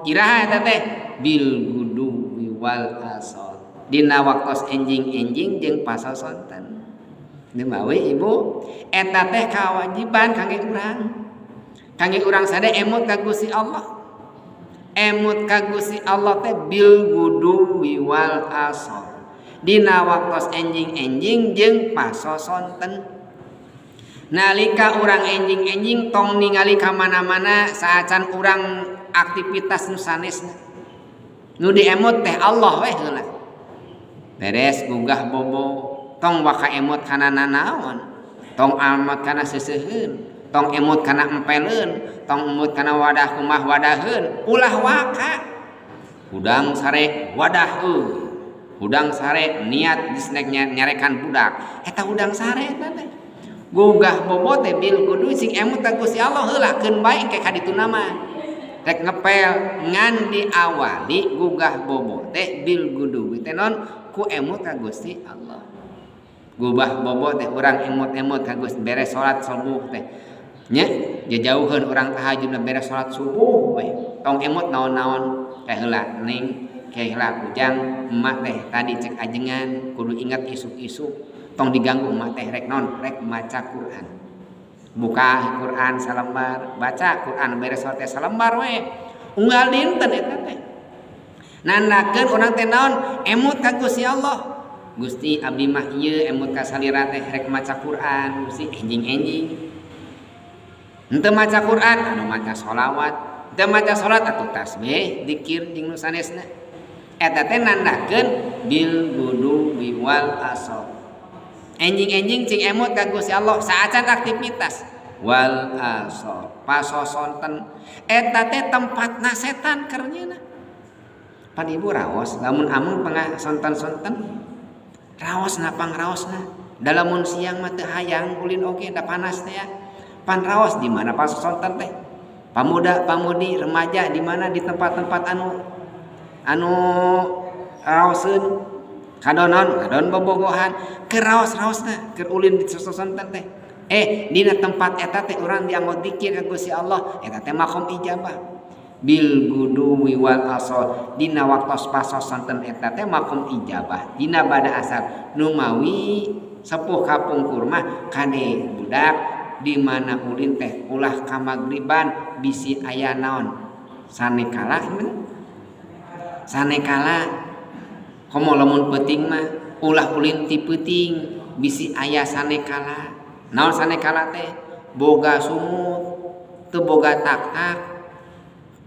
Iraha eta teh? Bil guduwi wal asal, dina waktos enjing-enjing jeung pasosonten. Numawi, Ibu, eta teh kawajiban kangge urang sade emut ka Gusti Allah. Emut ka Gusti Allah teh bil guduwi wal asal, dina waktos enjing-enjing jeung pasosonten. Nalika urang enjing-enjing, tong ningali ka mana-mana saacan urang aktivitas nu sanesna. Nu diemut teh Allah weh heula. Beres gugah bobo, tong waka emut kana nanaon, tong emut kana seuseuheun, tong emut kana empeleun, tong emut kana wadah kumah wadaheun, ulah waka. Hudang sare wadah euy, hudang sare niat disnek nyarekan budak eta, hudang sare eta teh. Gugah bobo teh bil gudwi, sing emut ka Gusti Allah heula, keun bae engke ka dituna mah rek ngepel, ngan diawali gugah bobo teh bil gudwi teh non ku emut ka Gusti Allah. Gugah bobo teh urang emut-emut ka Gusti. Beres salat subuh teh nya, jauheun urang tahajud, beres salat subuh we tong emut naon-naon. Teh heula ning, ke heula ujang, emak teh tadi cek ajengan kudu ingat isuk-isuk tong diganggu, emak teh rek non rek maca Quran. Buka Quran salembar, baca Quran beres salat teh salembar we unggal dinten. Eta teh nandakeun urang teh naon? Emut ka Gusti Allah. Gusti, abdi mah ieu emut ka salira teh rek maca Quran. Gusti, enjing-enjing henteu maca Quran, anu maca sholawat, henteu maca salat atuh tasbih, dikir jeung nu sanesna. Eta teh nandakeun bil gudwi wal asal. Enjing-enjing cing emut ka Gusti Allah saacan aktivitas. Wal asal, pasosonten eta teh tempatna setan keur nyieuna. Pan Ibu raos lamun amung pengah sonten-sonten, raos na pangraosna dalamun siang mah teu hayang ulin oge da panas teh ya. Pan raos di mana pasosonten teh? Pamuda pamudi, remaja di mana? Di tempat-tempat anu anu raoseun, kadonon kadon bobogohan keur raos-raosna keur ulin di sosonten teh. Dina tempat eta teh urang dianggo dikir ka Gusti Allah, eta teh makom ijabah. Bil gudwi wal asal, dina waktos pasosonten eta teh makom ijabah dina bada asar. Numawi sepuh kapungkur mah kade budak di mana ulin teh ulah kamagriban, bisi aya naon, sanekala sanekala. Komo lamun peuting mah ulah ulin ti peuting, bisi aya sanekala. Naon sanekala teh? Boga sungut, teu boga tak-tak,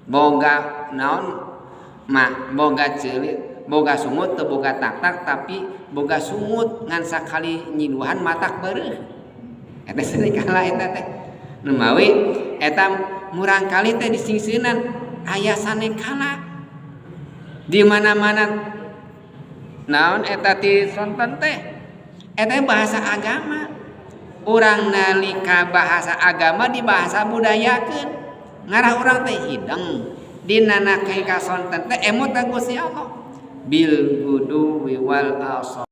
boga naon mah, boga ceulit, boga sungut teu boga tak-tak, tapi boga sungut ngan sakali nyiduhan matak beureuh. Eta sanekala eta teh. Numawi eta murangkali teh disingsieunan aya sanekala di mana-mana. Naon eta ti sonten teh? Eta bahasa agama urang. Nalika bahasa agama di bahasa budayakeun, ngarah urang teh hideng dina ka sonten teh emut ka Gusti Allah bil gudwi wal asal.